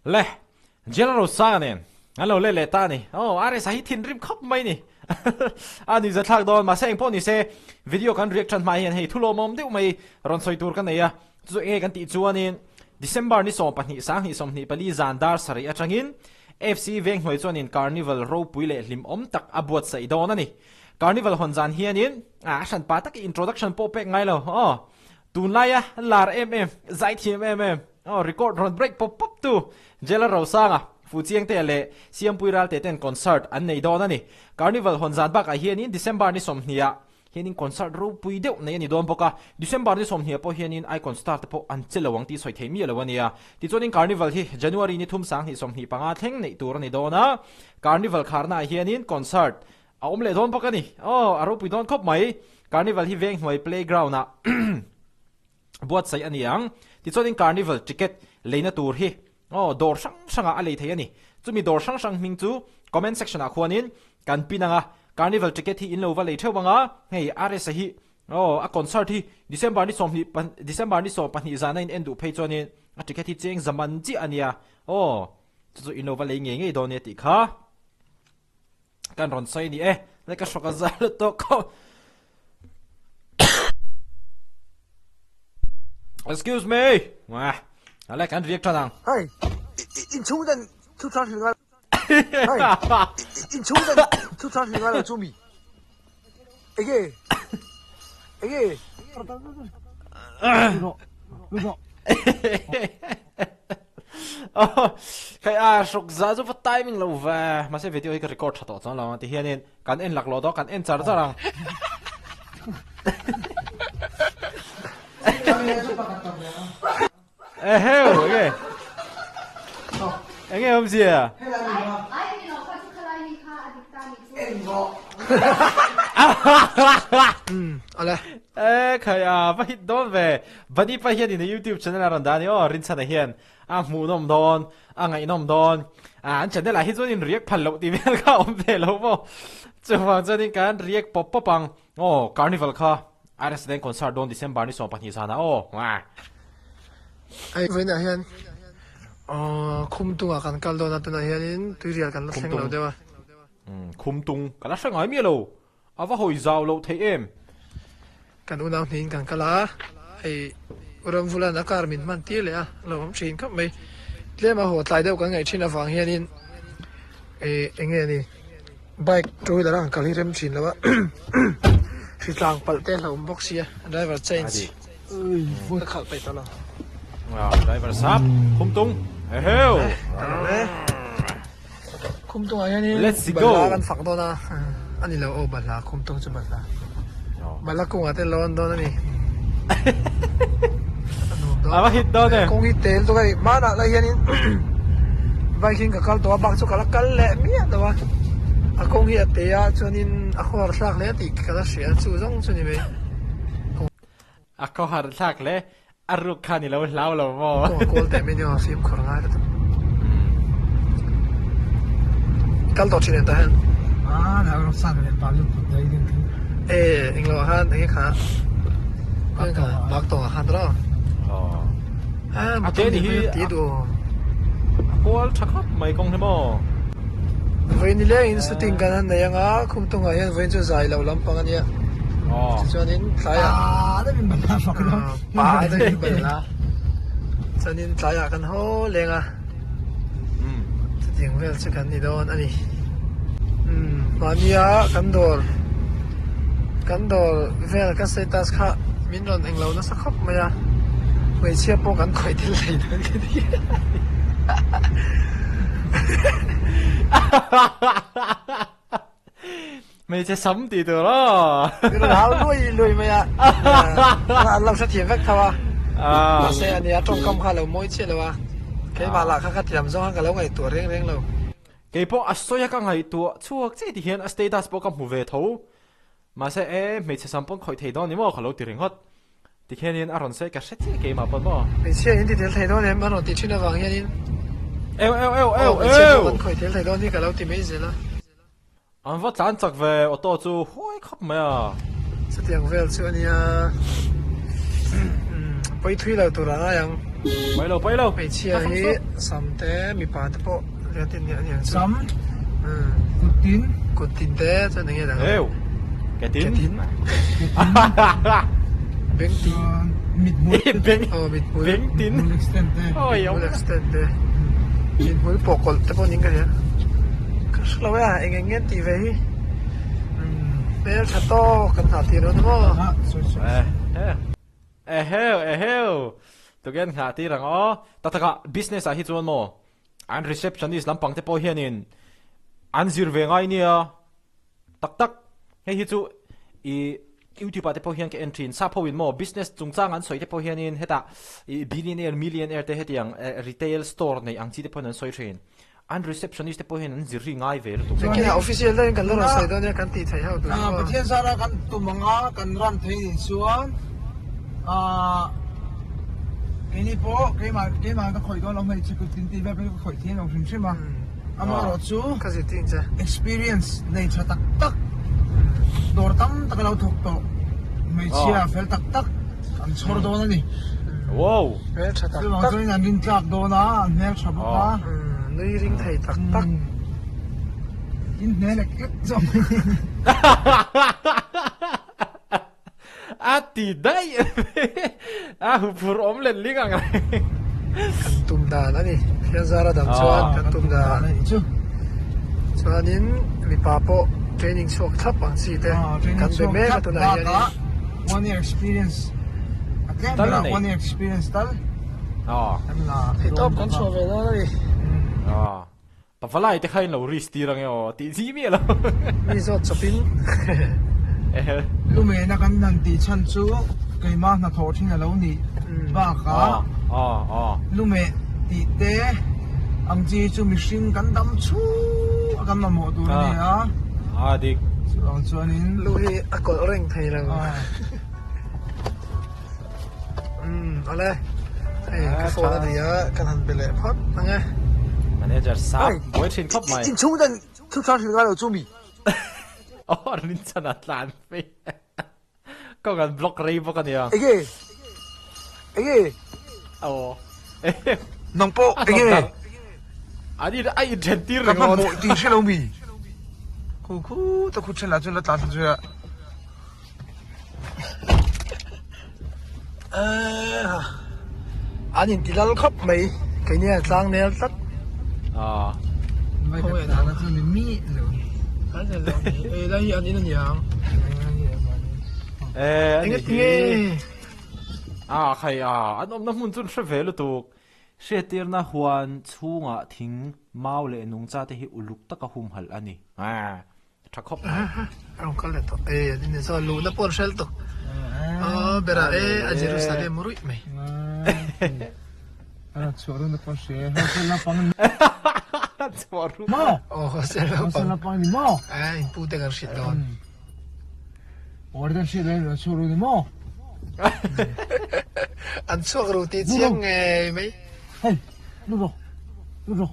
Le, General Rosanga nen an lo let leh ta a ni. Aw, RS-a hi thinrim khawp mai ni. A nuihza thlak dawn, mahse engpawh ni se, video kan react tan hma hian hei thulawmawm deuh mai rawn sawi tur ka nei a. Chu chu enge kan tih chuanin December ni 12 2024 zan dar sarih atangin FC Venghnuai chuanin Carnival ropui leh hlimawm tak a buatsaih dawn a ni. Carnival hawn zan hianin a hranpa taka introduction pawh pek ngai lo. Aw, tunlaia lar em em, zaithiam em em, aw, record rawn break pawp pawp tu Jailer Rosanga, Fuchiangtea leh Siampui Ralte ten concert an nei dawn a ni. Carnival hawn zan bakah hianin December ni 20 ah hianin concert ropui deuh nei a ni dawn bawk a, December ni 20 pawh hianin Icon Star te pawh an che lo ang tih sawi thei miah lo a nia. Tichuanin Carnival hi January ni thum sang hnih 25 thleng neih tur a ni dawn a, Carnival kharnaah hianin concert a awm leh dawn bawk a ni. Aw, a ropui dawn khawp mai. Carnival hi Venghnuai playground ah buatsaih a ni ang. Tichuanin Carnival ticket leina tur hi aw dawr hrang hrangah a lei thei a ni. Chumi dawr hrang hrang hming chu comment section ah khuanin kan pin ang a, Carnival ticket hi in lo va lei theuh ang a, hei RS-a hi aw a concert hi December ni 20 December ni 12 zana in en duh phei chuanin a ticket hi cheng zaman chiah a nia aw chu chu in lo va lei ngei ngei dawn nia tih kha. Kan rawn sawi ni e, le ka hrawk a zar lutuk khawp. Excuse me. Wah. Ale kan riak than ang. Hei, in chhung den thu thar hil ngai. Hei, in chhung den thu thar hil ngai lo chu mi. Ege. Ege. Kai a hruk za chu va timing lo ve mahse video hi ka record tha tawh chuan lo ang ti hianin kan en lak lo daw kan en char char ang. Eheu enge enge awmzia E khai a va hit dawn ve Bunny pa hian in a YouTube channel a rawn dah a ni aw Rinchhana hian a hmuhnawm dawn a ngaihnawm dawn a an channel ah hi chuan in react phal loh tih vel kha a awm ve lo maw chuvang chuan in kan react pawp pawp ang aw carnival kha RS Leng concert dawn December ni 12 zanah aw wah. Hei vawiinah hian aw Khumtungah kan kal dawn a tunah hianin tuirial kan la thleng lo deuh a. Khumtung ka la hre ngai miah lo A va hawi zau loh theih em? Kan unau hnihin kan kal a, hei U Ramvula'n a car min hman tir leh a, a lo awm thin khawp mai. Tlem a haw tlai deuh kan ngaih thin avang hianin eh eng nge ni bike two wheeler a han kal hi rem thin lo a, hritlang palh te a hlauhawm bawk sia, driver change ka khalh peih tawh lo. Driver sap, khumtung, eheu! Khumtungah hianin balhla kan fak dawn a, a ni lo aw balhla khumtung chu balhla balhla kungah te lawn dawn a ni. A va hit dawn e. Kawng hi tel tuk a ni hmanah lah hianin bike in ka kal tawh a bak chu ka la kal leh miah lo a, a kawng hi a te a chuanin a khawhar thlak hle tih ka la hria chu zawng chu ni mai. A khawhar thlak hle A ruk khan i lo hlau lo maw? Kawng a kawl teh mai nia fimkhur ngai lutuk. Kal tawh thin em tah hian? Ah, dah rawh sa leh pa lutuk daih ding khi. E, englo ah khan enge kha? Bak tawng ah. Bak tawng ah khan rawh. Aw. Ah, motor ni hi ti du. A kual tha khawp mai kawng hi maw? Vawiin ni lengin shooting kan han nei anga khumtungah hian vawiin chu zai lo lampang a nia. Tichuanin tlaiah Pa deuhin balhla fak ila. Pa deuhin balhla. Chuanin tlaiah kan haw leng a. Chutiang vel chu kan ni dawn a ni. Mahnia kan dawr kan dawr vel ka status kha min rawn englo nasa khawp mai a. Hmeichhia pawh kan khawih thil thei dawn ka ti. Hmeichhe sam tih tur aw. Min rawn hau luai luai mai a. An lo hrethiam vek tho a. Mahse a nia tawngkam kha a lo mawi chiah lo a. Keimah lah kha ka thiam zawng khan ka lo ngaihtuah reng reng lo. Keipawh a sawi a ka ngaihtuah chhuak chiah ti hian a status pawh ka hmu ve tho. Mahse e hmeichhe sam pawn khawih thei dawn ni maw ka lo ti ringawt. Tikhianin a rawn sawi ka hre chiah keimah pawn maw. Hmeichhia in ti tel thei dawn em a rawn tih thin avang hianin. Eu eu eu eu eu. Hmeichhia pawh kan khawih tel thei dawn hi ka lo ti mai zel a. An va tlan chak ve auto chu huai khawp mai a. Chutiang vel chu a nia. Pawi thui lo tur a ngai ang. Pawi lo, pawi lo. Hmeichhia hi sam te mipa te pawh riat in nia aniang chu. Sam, kut tin. Kut tin te chuan enge dang. Eu, ke tin. Ke tin. Beng tin. Mit hmul. Beng. Oh, mit hmul. Beng tin. Mit hmul extend te. Oi, Mit hmul extend te. Mit hmul pawh kawlh te pawh niin ka hria. Ka hre lo e a, eng eng nge an tih ve hi. Hmel tha tawk kan nghah tir dawn a maw. Eheu eheu! Tukin nghah tir ang aw. Tak tak ah business ah hi chuan maw an receptionist lampang te pawh hianin an zir ve ngai nia. Tak tak hei hi chu i youtube ah te pawh hian ka en thin. Sap ho in maw business chungchang an sawi te pawh hianin hetah i billionaire millionaire te hetiang retail store nei ang chi te pawhin an sawi thin. An receptionist te pawh hian an zir ri ngai ve lutuk. Engkim ah official deuhin kan la rawn sawi dawn nia kan tih theih ho tur chu. Pathian zara kan tum ang a, kan ran thei nih chuan aah keini pawh keimah keimah ka khawih dawn lo hmeichhe kut tin tih vel pawh hi ka khawih thiam lo hrim hrim a, amaherawh chu Ka zirtir ang che. experience nei tha tak tak dawr tam tak a lo thawk tawh hmeichhia fel tak tak an chhawr dawn a ni. Wow! Hmel tha tak tak. Chuvang chuan an rin tlak dawn a, an hmel tha bawk a. Nui ring thei tak tak. In hne lek lek zawk. A ti daih a huphurh awm let ling ang reng. Kan tum dan a ni. Thianzara dang chuan kan tum dan a nih chu. Chuanin mipa pawh training chhuak thlap ang chi te kan be mek a tunah hianin. One year experience a tlem ber a one year experience tal kan la Thei tawp kan chhuah ve dawn a ni. Pavalai te kha in lo risk tir ange aw tih zih miah lo. Mi zawt chawpin. Lumena kan han tih chhan chu keimah hnathawh thin a lo nih bakah lumeh tih te ang chi chu mihring kan dam chhung a kan mamawh tur a ni a. A dik. Chuvang chuanin. Lu hi a kawlh reng thei lo. Umm awle hei ka phone a ni a kan han be leh phawt ang e. Manager sap buai thin khawp mai. Inchhung dan thu tlang hrilh ngai lo chu mi. Aw rinchhan a tlan phei ka kan block rei bawk a nia. Enge enge aw nang pawh enge an in a inthen tir reng ka hmanhmawh tih hre lo mi. Khu khu ta khu then lah chuan la tlan thla zui a. An inti lal khawp mai keini a tlang nel tlat. Ei lai hi an in aniang. Enga tinge. A khai a an awmna hmun chu an hre ve lutuk. Hriattirna huan chhungah thing mau leh nungcha te hi uluk taka humhalh a ni. Tha khawp mai. A rawn kal leh tawh e an in saw luhna pawh an hrel tawh aw berah e a Jerusalem ruih mai. A chhuah run pawh hre hostel naupang ni chhuah run maw aw hostel naupang hostel naupang ni maw a in pu te kan hrilh dawn warden hrilh dawn chhuah run ni maw an chhuak ru tih chiang ngei mai hei lu rawh lu rawh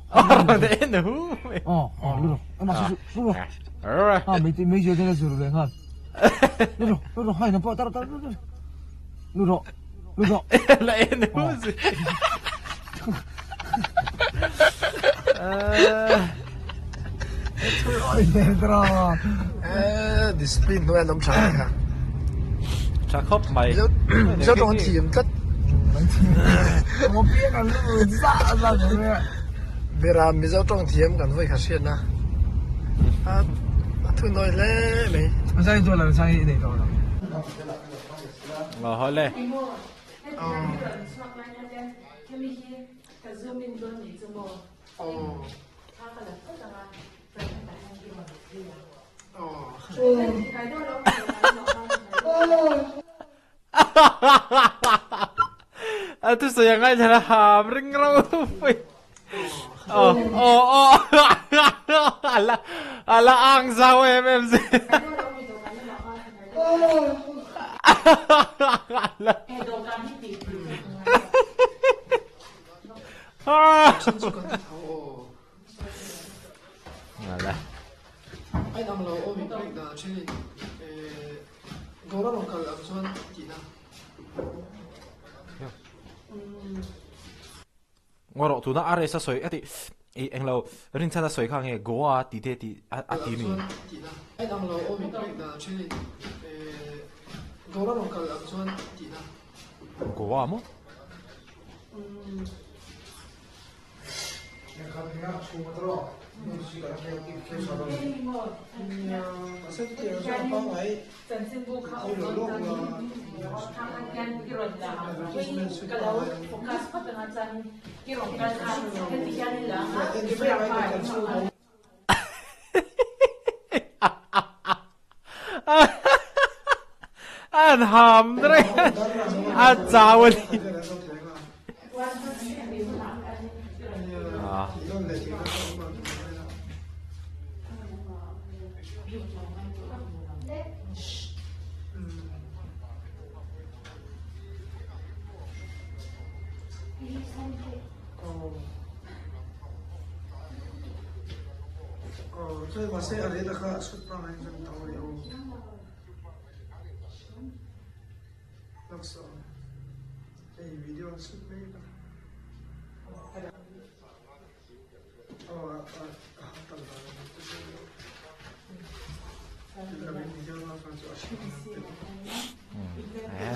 aw aw lu rawh ama su su lu rawh a mei mei je te zu le ngan lu rawh lu rawh hai na pawh tar tar lu rawh lu rawh la en hu zi Discipline hnuai an awm tha kha. Tha khawp mai. Mizo tawng an thiam tlat. Bera Mizo tawng thiam kan vawi kha hriat na. A thu nawi hle mai. Aw hawle. A thusawi a ngaithla a ham ring rauh pui. Aw aw aw a la a la ang zau em em zui. Ala. Ai ang lo awm in pek dan thenin Gora rawn kal ang chuan tihna. Ngaw rawh tuna RS a sawi a ti i englo rinchhan a sawi kha nge Goa ti te ti a ti ni. A in ang lo aw min pek dan a then in Goa rawn kal ang chuan tihna. Goa maw? An ham reng a chau a ni.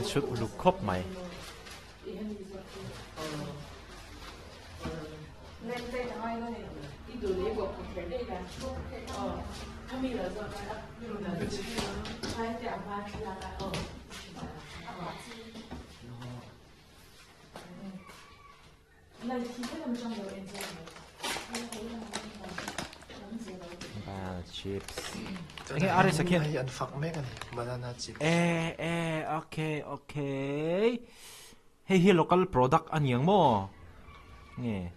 Chhut uluk khawp mai. Banana chips. Enge Aris a khian? Hei an fak mek a ni, banana chips. E e okay okay. Hei hi local product a niang maw? Nge.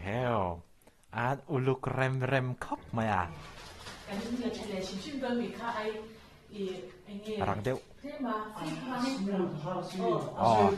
Heo. An uluk rem rem khawp mai a. Rang deuh. Aw.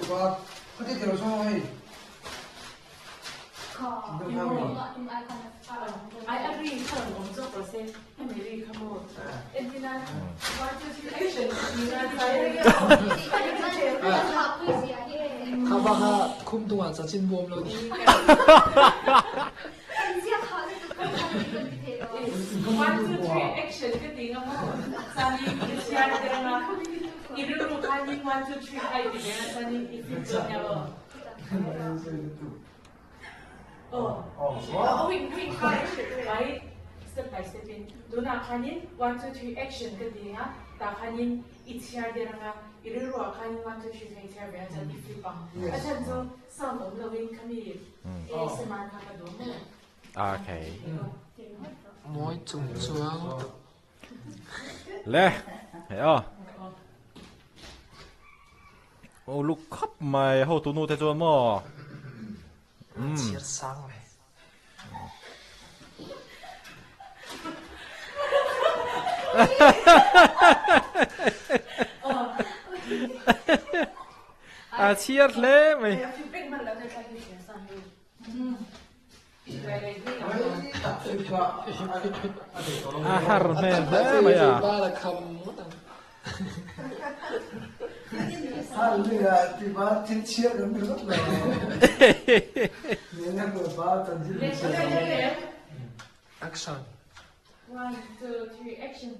Okay. Mawi chung chuang tak. Le, hei aw. O luk khap mai ho tu nu te chuan maw. Chhiar sang mai. A chhiar hle mai. A har hmel hle mai a. Action. One, two, three, action.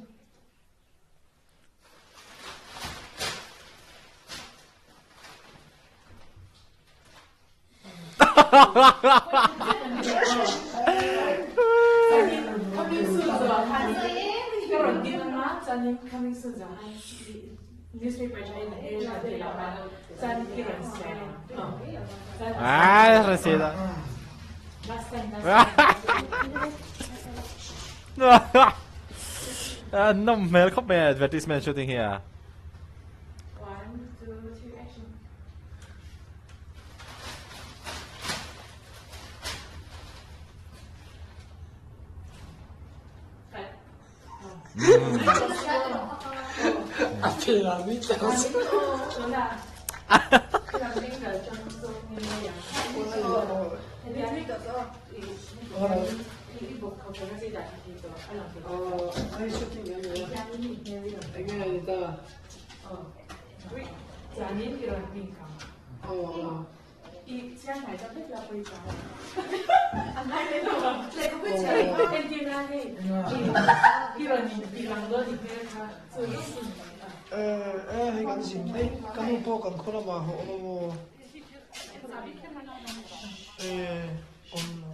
Ah, roseda. Nawm hmel khawp mai a advertisement shooting hi a. Hei kan zin mai ka nu pawh kan khaw lamah a awm a maw awm lo.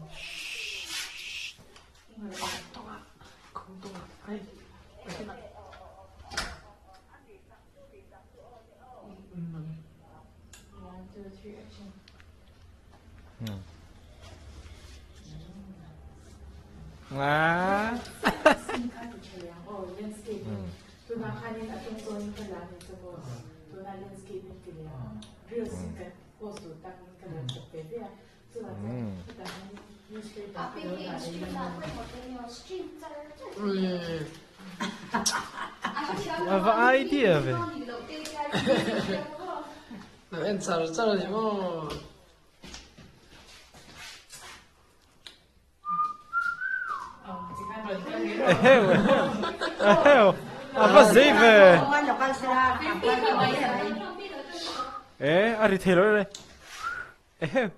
A va idea ve. En char char a ni maw. Eheu eheu eheu a va zei ve. E a ri thei lo le. Eheu.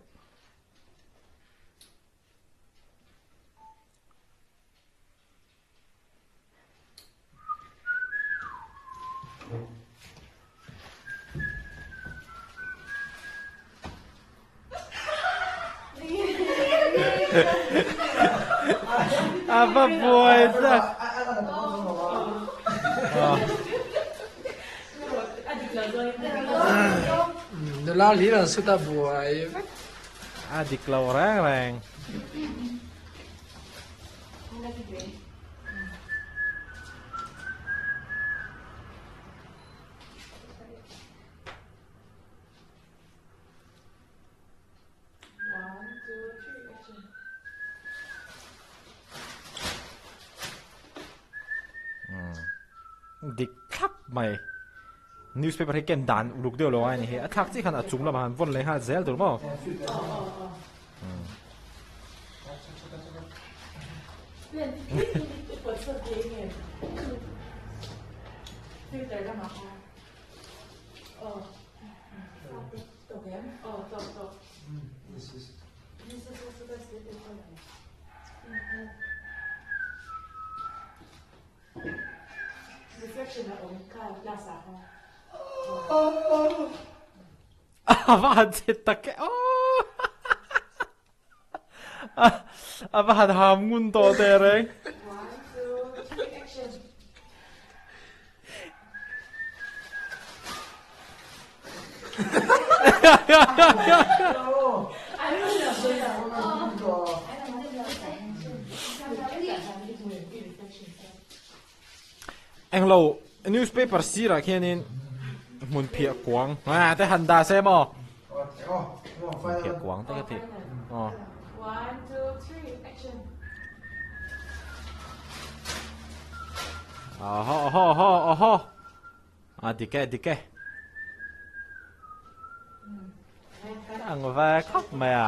A va buai zak. Nula hlir an sut a buai vek. A dik lo reng reng. Dik thlap mai. Newspaper hi ken dan uluk deuh lo a ni hi. A thlak chi khan a chung lamah han vawn leh nghal zel tur maw. A va han che tak e aw A va han ham ngun tawh teh reng. Englo newspaper sirah khianin hmun phiah kuang ah te han dah se maw hmun phiah kuang te ka ti aw Oho oho oho oho a dik e dik e ang ve khawp mai a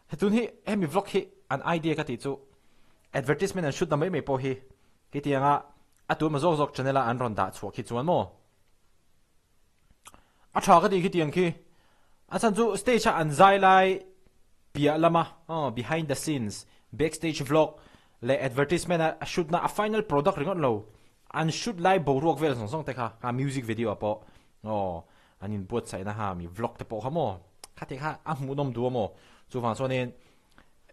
Hetun hi hemi vlog hi an idea ka tih chu advertisement an shoot na mai mai pawh hi khitianga a tu emaw zawk zawk channel a an rawn dah chhuah khi chuan maw a tha ka tih khitiang khi a chhan chu stage a an zai lai piah lama aw behind the scenes backstage vlog leh advertisement a shoot na a final product ringawt lo an shoot lai boruak vel zawng zawng te kha a music video ah pawh aw an inbuatsaih na ha mi vlog te pawh kha maw khati kha a hmuhnawm duh a maw chuvang chuanin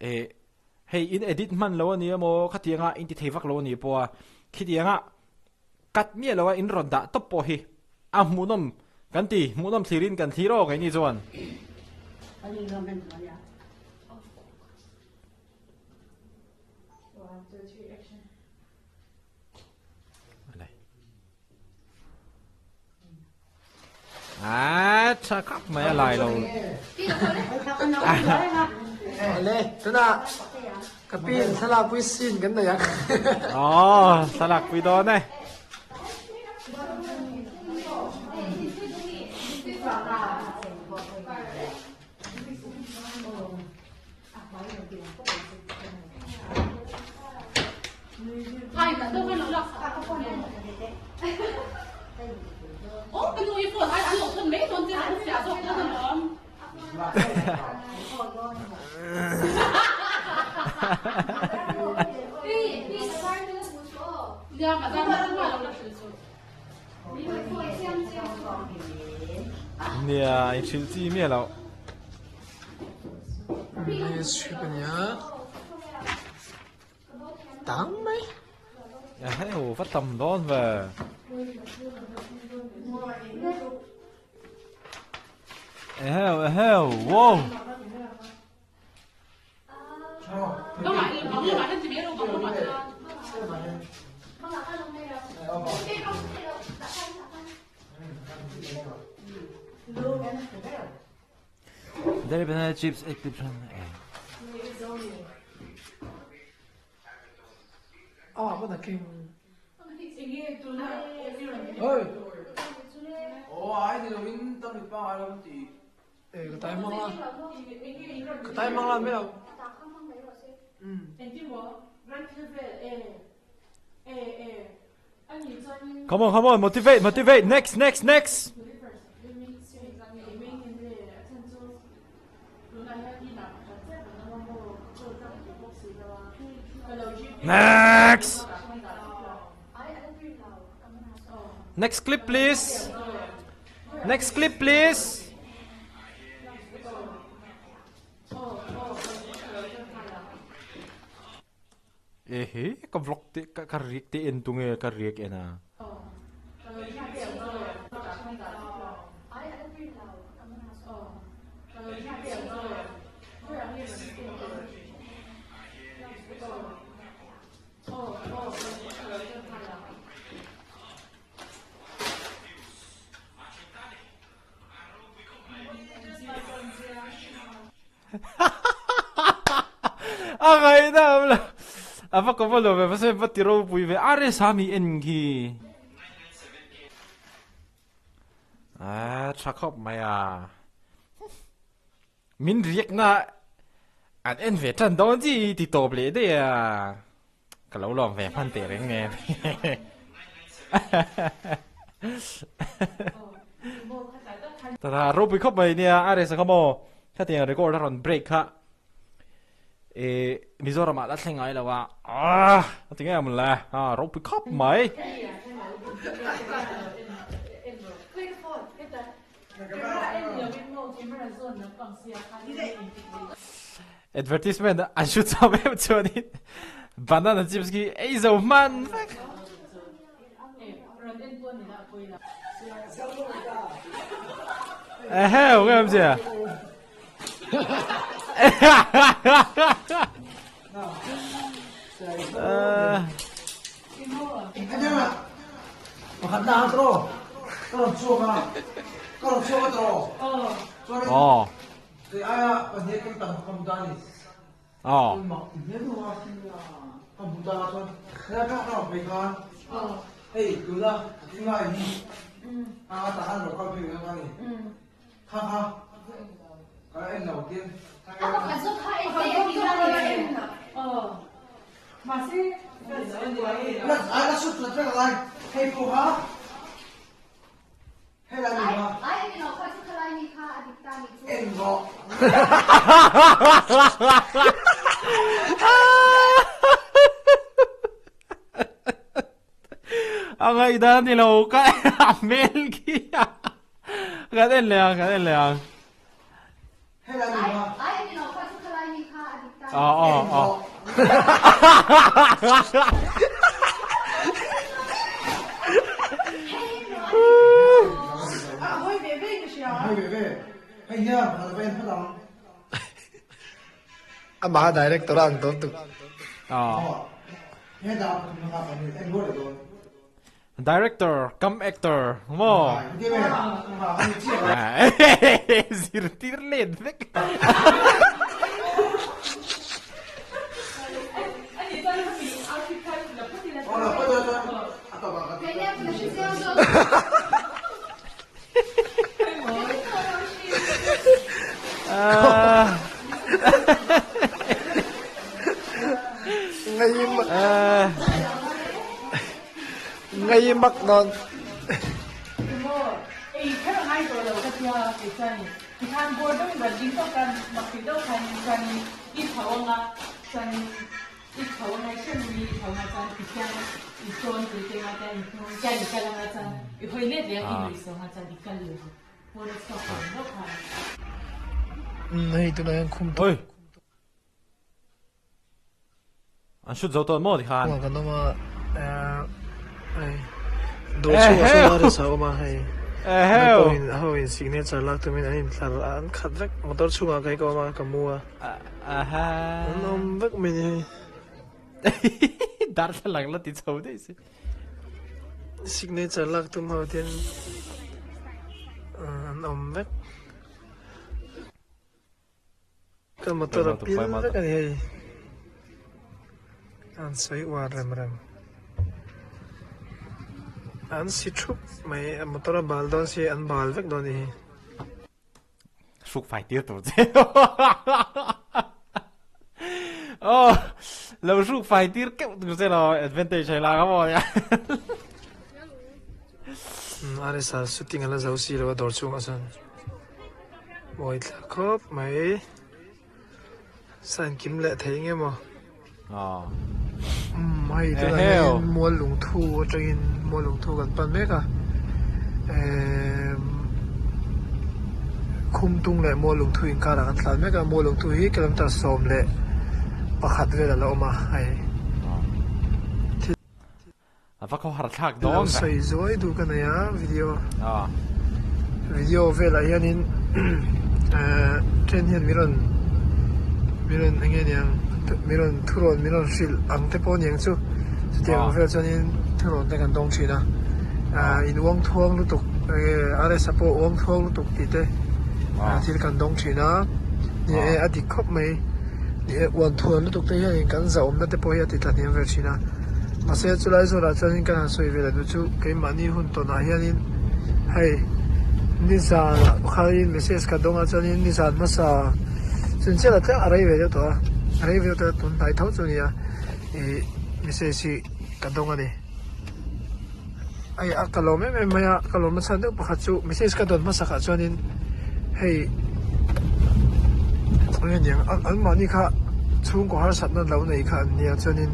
eh hei in edit hman lo a ni emaw khatianga in ti thei vak lo a ni pawh a khitianga cut miah lo a in rawn dah tawp pawh hi a hmuhnawm kan ti hmuhnawm thlirin kan thlir aw keini chuan. À, tha khắp mày lại lo. Le, tuna kapin thlalak pui sin kan nei ang. Oh, thlalak pui dawn e. Nia i hrilh chi miah loh. Hei strip a nia tang mai. Eheu va tam dawn ve. Eheu eheu wow. Dairy banana chips egg clip Ah, mana king. Oi. Oh, ai ni lo in tam pa ai lo ti. Eh, ka tai mang la. Ka tai mang la me lo. Come on, come on, motivate, motivate. Next, next, next. Next. Next clip, please. Next clip, please. Ehe, ka vlog te ka ka riak te en tunge ka riak en a. A ngaihna a awm lo. A va kawp lo ve, va sawi va ti ropui ve. A resa mi en khi. A tha khawp mai a. Min riak na an en ve tan dawn chi ti tawp leh daih a. Ka lo lawm ve hman teh reng nen. Tata ropui khawp mai nia a resa kha maw khatiang record a rawn break kha e Mizoram ah la thleng ngai lo a ah a ti ngei ang le a ropui khawp mai. Advertisement an shoot chho em chuanin banana chips khi ei zo hman vek. Eheu nge awm zia. Pakhat na ang tro. Ka rawn chhuak a. Ka rawn chhuak a tro. Chuan Aw. kei aia pahnih kan tam ka hmu ta a ni. Aw. Mak ti hle nu a. Ka hmu ta chuan helai ka rawn phei khan hei tuna ka thing lai hi a tah khan rawn kal phei ve a ni. Kha kha ka la en lo tin. A pakhat zawk kha en teh a ti la ni. La ai la sut sut vek lai hei pawh kha hei lai ni kha. Ai ni lo kha chu khalai ni kha a dik ta ni chu. En rawh. A ngaihdan ni lo ka a hmel khi a kan en leh ang kan en leh ang. Aw aw aw. Amah director a ang dawn tuk. Aw. Director cum actor maw? Zirtir let vek. Ngai mak dawn. Hei tunah hian khum Oi! An shoot zo tawh maw tikhan? Kan awm a, hei dawr chhungah sawn a resa awm a hei naupangin ho in signature lak tumin an intlar a an khat vek motor chhungah ka hi ka awm a ka mu a an awm vek mai ni hei. Darthlalang la ti chho daih si. Signature lak tum ho ten an awm vek. Ka motor a pil vek a ni hei. An sawi uar rem rem. An si thup mai a motor a bal dawn si an bal vek dawn a ni hi. Hruk fai tir tur che. Oh, lo hruk fai tir keuh tur che lo advantage hei la ka maw nia. RSR shooting a la zo si lo a dawr chhungah chuan. Mawi thla khawp mai. Sign kim leh thei nge maw? Umm hei tunah hianin mual lungthu atangin mual lungthu kan pan mek a emm khumtung leh mual lungthu inkarah kan tlan mek a mual lungthu hi kilometer 11 vel a la awm a hei. A va khawhar thlak dawn ve. Lo sawi zuai duh ka nei a video video velah hianin then hian min rawn min rawn eng nge niang min rawn thurawn min rawn hrilh ang te pawh aniang chu chutiang vel chuanin thurawn te kan dawng thin a in uang thuang lutuk eng nge RS a pawh uang thuang lutuk tih te thil kan dawng thin a ni e a dik khawp mai ni e uan thuan lutuk te hianin kan zahawmna te pawh hi a ti tla hniam ve thin a. Mahse chulai zawrah chuanin kan han sawi ve leh duh chu keimahni hun tawnah hianin hei nizanah khain message ka dawng a chuanin nizan hmasa chunchiat ah tlem a rei ve deuh tawh a a rei ve deuh tawh a tun hnai tho chu a ni a ih message hi ka dawng a ni hei a ka lawm em em mai a ka lawm na chhan deuh pakhat chu message ka dawn hmasak ah chuanin hei eng nge niang an mahni kha chhungkaw harsatna lo nei kha an nia chuanin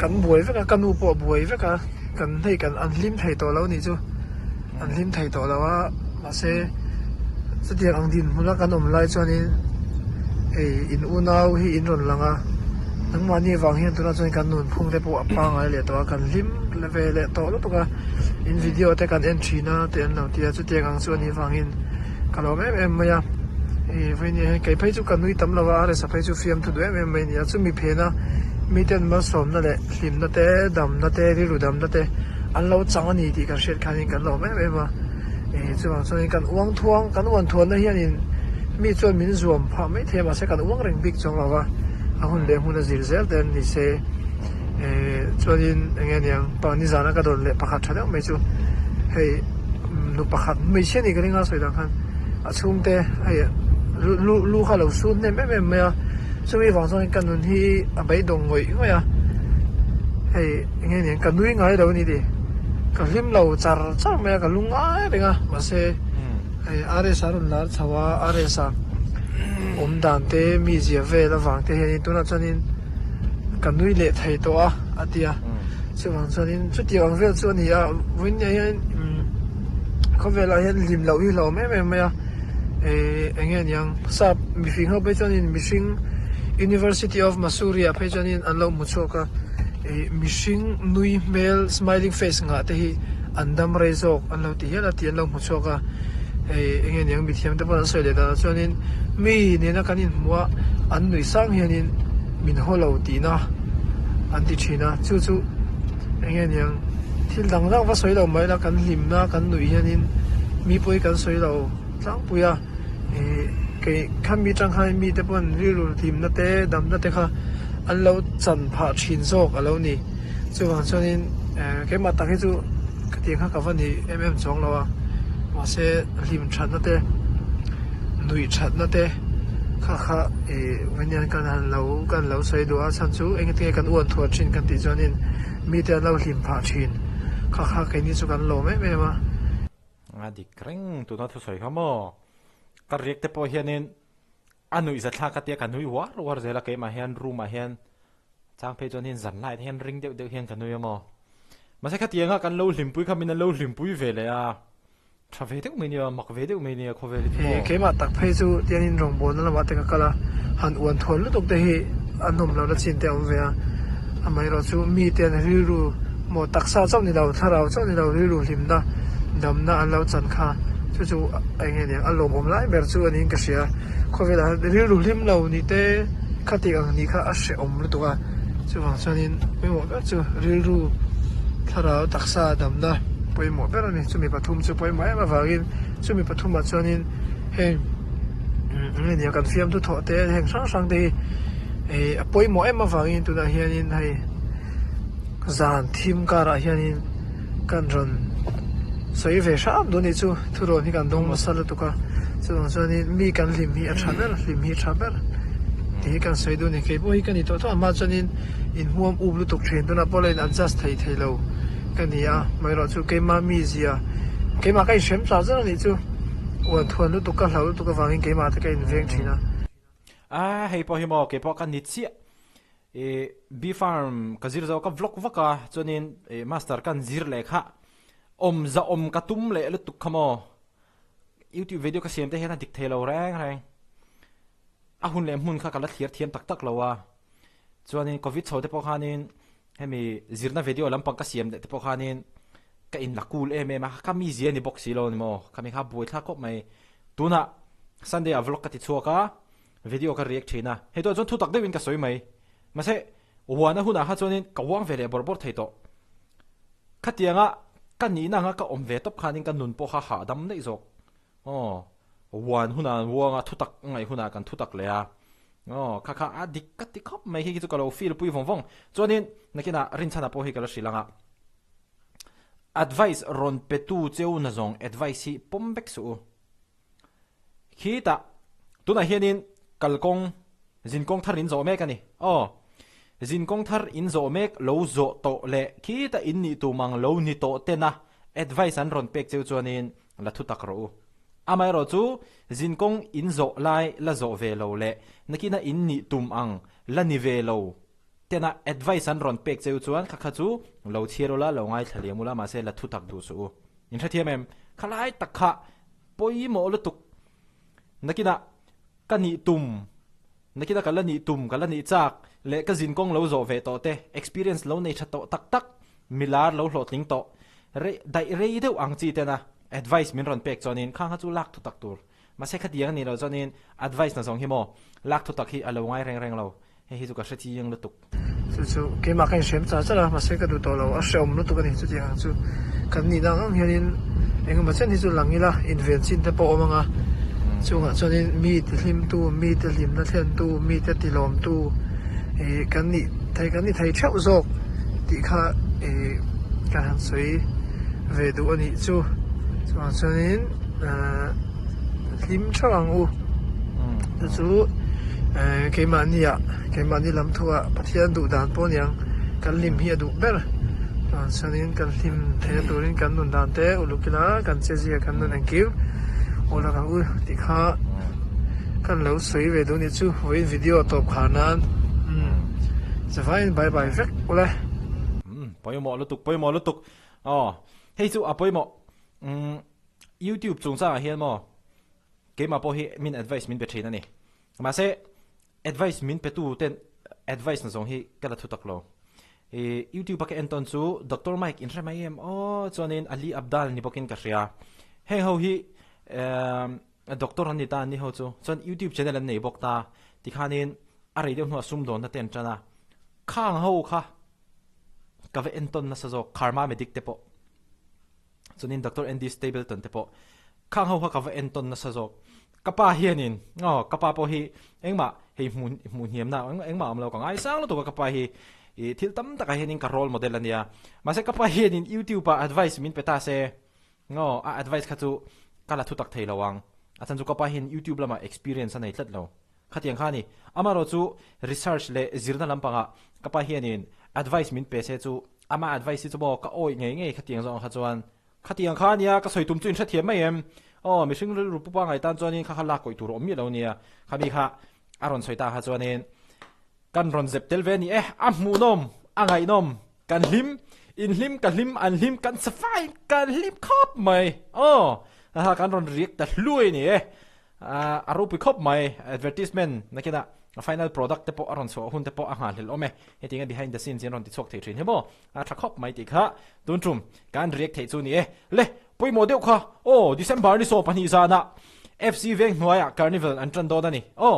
kan buai vek a ka nu pawh a buai vek a kan hei kan an hlim thei tawh lo nih chu an hlim thei tawh lo a mahse chutiang ang dinhmun a kan awm lai chuanin hei in unau hi in rawn lang a nangmahni avang hian tunah chuan kan nunphung te pawh a pangngai leh tawh a kan hlim ve leh tawh lutuk a in video te kan en thin a tih an lo ti a chutiang ang chu a nih vangin ka lawm em em mai a ih vawiin hian kei phei chu ka nui tam lo a rsa phei chu fiamthu duh em em mai a ni a chumi phena miten malsawmna leh hlimna te damna te rilru damna te an lo chang a ni tih kan hriat khanin kan lawm em em a ih chuvang chuanin kan uang thuang kan uan thuanna hianin mi chuan min zuam phah mai thei a mahse kan uang reng bik chuang lo va a hun leh hmun a zir zel te an ni se eh chuanin eng nge niang pa nizana ka dawn leh pakhat tha deuh mai chu hei nu pakhat hmeichhia ni ka ring a sawi dan khan a chhungte hei lu lu lu kha a lo sun hnem em em mai a chumi vang chuan ka nun hi a beidawng ngawih ngawih a hei eng nge niang ka nui ngai lo a ni tih ka hlim lo char char mai a ka lu ngai reng a mahse hei RS a rawn lar chho a RS a awm dan te mi zia vel avang te hianin tunah chuanin ka nui leh thei tawh a a ti a chuvang chuanin chutiang ang vel chu a ni a vawiin hian khawvelah hian hlim loh hi hlauhawm em em mai a eh eng nge niang sap mihring ho phei chuanin mihring University of Missouri ah phei chuanin an lo hmu chhuak a ih mihring nui hmel smiling face ngah te hi an dam rei zawk an lo ti hial a tih an lo hmu chhuak a hei eng nge niang mithiam te pawh an sawi leh dan ah chuanin mi nena kan inhmuh a an nui sang hianin min haw lo tihna an ti thin a chu chu eng nge niang thil dang dang va sawi lo mai la kan hlimna kan nuih hianin mi pawi kan sawi lo tlangpui a ih kei khami tang khan mite pawn rilru hlimna te damna te kha an lo chan phah thin zawk a lo ni chuvang chuanin eh keimah tak hi chu ka tih kha ka va ni em em chuang lo a mahse hlim thatna te nuih thatna te. Kha kha ih vawin kan han lo kan lo sawi duh a chhan chu engtin nge kan uan thuah thin kan tih chuanin mite an lo hlim phah thin. Kha kha keini chu kan lawm em em a. A dik reng tuna thusawi kha maw? Ka riak te pawh hianin a nuih zathlak a tia ka nui uar uar zel a keimah hian room ah hian chang phei chuan hin zan laiah te hian ring deuh deuh hian ka nui a maw? Mahse khatianga kan lo hlimpui kha min an lo hlimpui ve leh a. Tha ve deuh mai nia, mak ve deuh mai nia khawvel hi chu maw. Keimah tak phei chu tiangin rawngbawlna lamah te ka kal a, han uan thawn lutuk te hi a nawm lohna chin te a awm ve a. Amaherawh chu mite an rilru maw taksa chauh ni lo, thlarau chauh ni lo rilru hlimna, damna an lo chan kha chu chu eng nge niang a lawmawm lai ber chu a niin ka hria. Khawvelah hian rilru hlim lo nih te kha tih ang nih kha a hrehawm lutuk a, chuvang chuanin pawimawh ber chu rilru thlarau taksa damna pawimawh ber a ni. Chumi pathum chu pawimawh em avangin chumi pathumah chuanin heng eng nge nia kan fiamthu thawh te heng hrang hrang te hi ih a pawimawh em avangin tunah hianin hei zan thim karah hianin kan rawn sawi ve hram dawn anih chu thurawn hi kan dawng nasa lutuk a chuvang chuanin mi kan hlim hi a tha ber hlim hi a tha ber tih hi kan sawi duh a ni keipawh hi ka ni tawh tawh a hma chuanin inhmuam up lutuk thin tunah pawh la in adjust thei thei lo. Ka ni a, maherawh chu keimah mizia, keimah ka inhrem char char a nih chu, uan thuan lutuk ka hlau lutuk avangin keimah te ka inveng thin a. A, hei pawh hi maw, keipawh ka ni chiah. I bee farm ka zir zo ka vlog vak a, chuanin i master kan zir leh kha awm za awm ka tum leh lutuk kha maw. Youtube video ka siam te hian a dik thei lo reng reng. A hun leh hmun kha ka la thlir thiam tak tak lo a. Chuanin covid chho te pawh khanin hemi zirna video lampang ka siam leh te pawh khanin ka in la cool em em a, ka mizia ni bawk si lo ni maw, khami kha buai thlak khawp mai. Tunah Sunday ah vlog ka ti chhuak a, video ka react thin a, hei tawh chuan thu tak deuhin ka sawi mai. Mahse uana hunah kha chuanin ka uang ve leh bawrh bawrh thei tawh. Khatianga ka nihna anga ka awm ve tawp khanin ka nun pawh kha hahdam daih zawk. Aw, uan hunah an uang a, thutak ngaih hunah kan thutak leh a. Aw, kha kha a dik ka ti khawp mai khi khi chu ka lo feel pui vawng vawng. Chuanin nakinah Rinchhana pawh hi ka la hrilh ang a. Advice rawn petu cheu na zawng advice hi pawm vek suh u. Khitah tunah hianin kalkawng zinkawng thar in zawh mek a ni. Aw, zinkawng thar in zawh mek lo zawh tawh leh khitah in nih tum ang lo ni tawh tena advice an rawn pek cheu chuanin la thu tak rawh u. Amaherawh chu zinkawng in zawh lai la zawh ve lo leh nakina in nih tum ang la ni ve lo tena advice an rawn pek cheu chuan kha kha chu lo chhiar ula lo ngaithla liam ula mahse la thu tak duh suh u. In hrethiam em? Khalai tak kha pawimawh lutuk nakinah ka nih tum nakinah ka la nih tum ka la nih chak leh ka zinkawng lo zawh ve tawh te experience lo nei tha tawh tak tak milar lo hlawhtling tawh rei daih rei deuh ang chi tena advice min rawn pek chuanin khang kha chu lak thu tak tur mahse khatiang a nih loh chuanin advice na zawng hi maw lak thu tak hi a lo ngai reng reng lo Hei hi chu ka hre chiang lutuk. Chu chu keimah ka inhrem char char a, mahse ka duh tawh lo, a hrehawm lutuk a ni. Chutiang ang chu kan nihna ang ang hianin engemaw chen hi chu lang ila inven chin te pawh a awm ang a, chungah chuanin mi ti hlimtu, mi te hlimna thlentu, mi te tilawmtu ih kan nih thei kan ni thei theuh zawk tih kha ih ka han sawi ve duh a nih chu. Chuvang chuanin ahh hlim theuh ang u. Chu chu keimahnia keimahni lam thuah Pathian duh dan pawh aniang kan hlim hi a duh ber chuanin kan hlim theihna turin kan nun dan te uluk ila kan che zia kan nun engkim uluk ang u tih kha kan lo sawi ve duh anih chu vawiin video tawp khar nan zavaiin bye bye vek ule. Pawimawh lutuk pawimawh lutuk aw hei chu a pawimawh YouTube chungchangah hian maw Keimah pawh hi min advice min pe thin a ni. Mahse, advice min petu ten advice na zawng hi ka la thu tak lo. I YouTube a ka en tawn chu Doctor Mike in hre mai em aw chuanin Ali Abdaal ni bawkin ka hria. Heng ho hi emm doctor an ni ta an ni ho chu. Chuan YouTube channel an nei bawk ta. Tikhanin a rei deuh hnuah sumdawnna te an tan a. Khang ho kha ka va en tawn nasa zawk Karma Medic te pawh. Chuanin Doctor Andy Stapleton te pawh khang ho kha ka va entawn nasa zawk. Ka pa hianin aw ka pa pawh hi engmah hei hmuh hmuh hniamna engmah awm lo ka ngaisang lutuk a ka pa hi ih thil tam takah hianin ka role model a nia. Mahse ka pa hianin YouTube ah advice min pe ta se aw a advice kha chu ka la thu tak thei lo ang. A chhan chu ka pa hian YouTube lamah experience a nei tlat lo. Khatiang kha a ni. Amaherawh chu research leh zirna lampangah ka pa hianin advice min pe se chu ama advice hi chu maw ka awih ngei ngei khatiang zawng kha chuan khatiang kha a nia ka sawi tum chu inhrethiam mai em? Aw mihring rilru pupa ngai tan chuanin kha kha lak kawih tur a awm miah lo nia. Khami kha a rawn sawi ta kha chuanin kan rawn zep tel ve a ni e. A hmuhnawm, a ngaihnawm, kan hlim, inhlim ka hlim, an hlim kan safai kan hlim khawp mai. Aw ha kan rawn riak ta hluai a ni e. A ropui khawp mai, advertisement nakinah final product te pawh a rawn chhuah hun te pawh a nghahhlelh awm e. Hetiang a behind the scenes in rawn ti chhuak thei thin hi maw? A tha khawp mai tih kha tun tum kan react theih chu ni e. Le, pawimawh deuh kha aw, December ni 12 zanah FC veng hnuaiah Carnival an tan dawn a ni aw.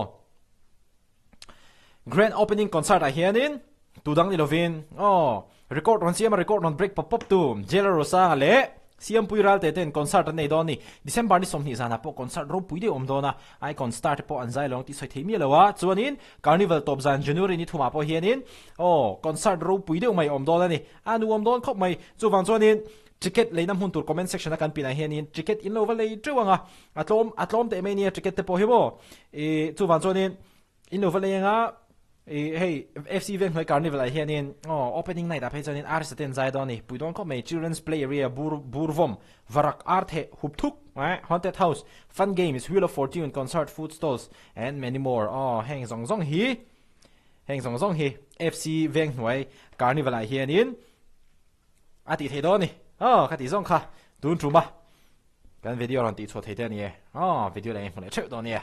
Grand opening concert ah hianin tu dang ni lovin aw record rawn siam a record rawn break pawp pawp tu Jailer Rosanga leh Siampui Ralte ten concert an nei dawn a ni. December ni 20 zanah pawh concert ropui deuh a awm dawn a, Icon star te pawh an zai lo ang tih sawi thei miah lo a, chuanin Carnival tawp zan January ni thumah pawh hianin aw concert ropui deuh mai a awm dawn a ni. A nuam dawn khawp mai. Chuvang chuanin ticket leina hmun tur comment section a kan pinah hianin ticket in lo va lei teuh ang a, a tlawm a tlawm teh mai nia ticket te pawh hi maw ih chuvang chuanin in lo va lei ang a ih hei FC Venghnuai Carnival ah hianin aw opening night ah phei chuanin artist te an zai dawn a ni pui dawn khawp mai children's play area bur bur vawm varak ar theh hup thuk eh haunted house fun games wheel of fortune concert food stalls and many more aw heng zawng zawng hi heng zawng zawng hi FC Venghnuai Carnival ah hianin A tih theih dawn a ni. Aw, ka tih zawng kha tun tum a kan video rawn tih chhuah thei te a ni e. Aw, video leh hmu leh theuh dawn a nia.